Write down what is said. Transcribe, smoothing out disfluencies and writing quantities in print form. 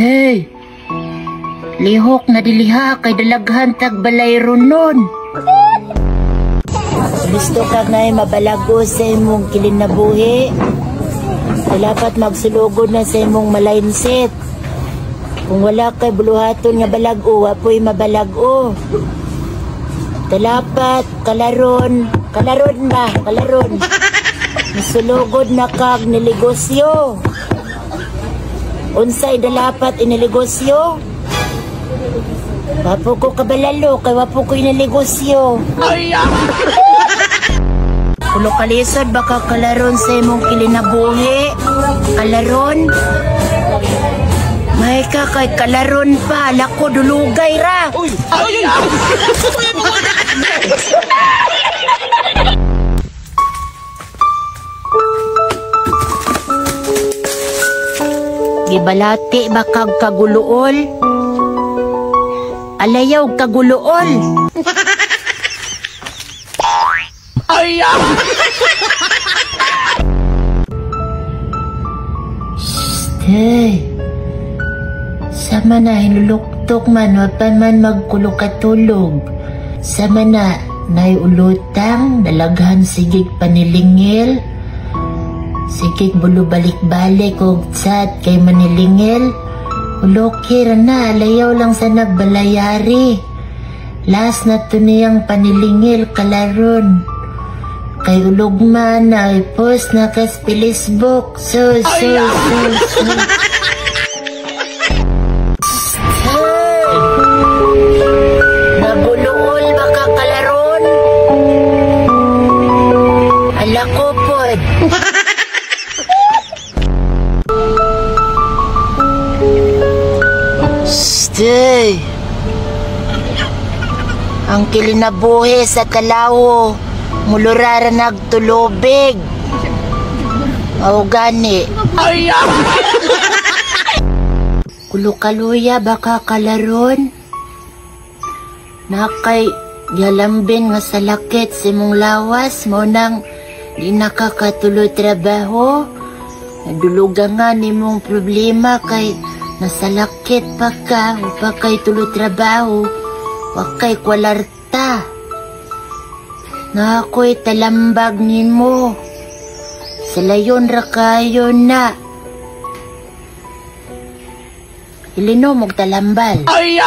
Hey! Lihok na diliha kay dalaghan tag balayro nun. Gusto ka ngay mabalago sa imong kilinabuhi. Dapat magsulugod na sa imong mindset. Kung wala kay buluhaton nga balago, wa po'y mabalago. Dapat kalaron, kalaron ba? Kalaron. Masulugod na kag nilegosyo. Unsay dalapat inilegosyo? Wapo ko kabalalo, kay wapo ko inilegosyo. Kulo kalisod baka kalaron sa imong kilinabuhi. Kalaron. May ka kay kalaron pa, lako dulugay ra. Uy! Ay! Gibalati ba kag kaguluol? Alayaw kaguluol. Ay! Stay. Sama na hinuluktok man, wa pa man magkulokatulog. Sama na naiulutang, dalaghan sigig panilingil. Sigig bulo balik-balik og chat kay manilingil. Ulokir na, layaw lang sa nagbalayari. Last na to niyang panilingil kalaron. Kay ulugma na, i-post na kas Facebook. So, so, so, so. Hey! Naguluol ba ka kalaron? Ala ko pod. Stay. Ang kilinabuhi sa Talawo, mulurara nagtulubig. Aw gani. Kulukaluya baka kalaron? Nakay yalambin nga salakit sa imong lawas mo nang di nakakatuloy trabaho. Nadulugan nga nimong problema kay nasalakit pa ka o pa kay tuloy trabaho. Wakay kwalarta. Na ako'y talambag nimo. Sa layon ra kayo na. Ilinom og talambal. Ay!